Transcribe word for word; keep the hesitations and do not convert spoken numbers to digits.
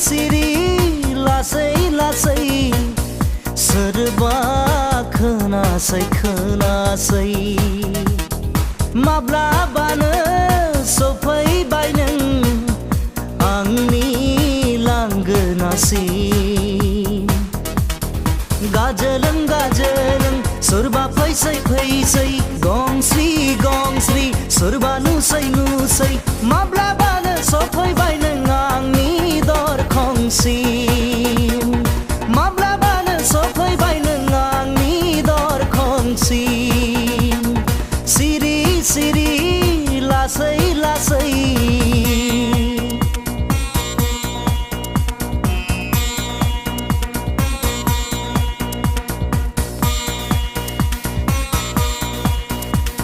siri lasai lasai, serba khanasai khanasai. Mabla bana sophai bainang angni langna si. Gajalang gajalang, serba phaisai phaisai, gongsri gongsri, serba nusai nusai. Mabla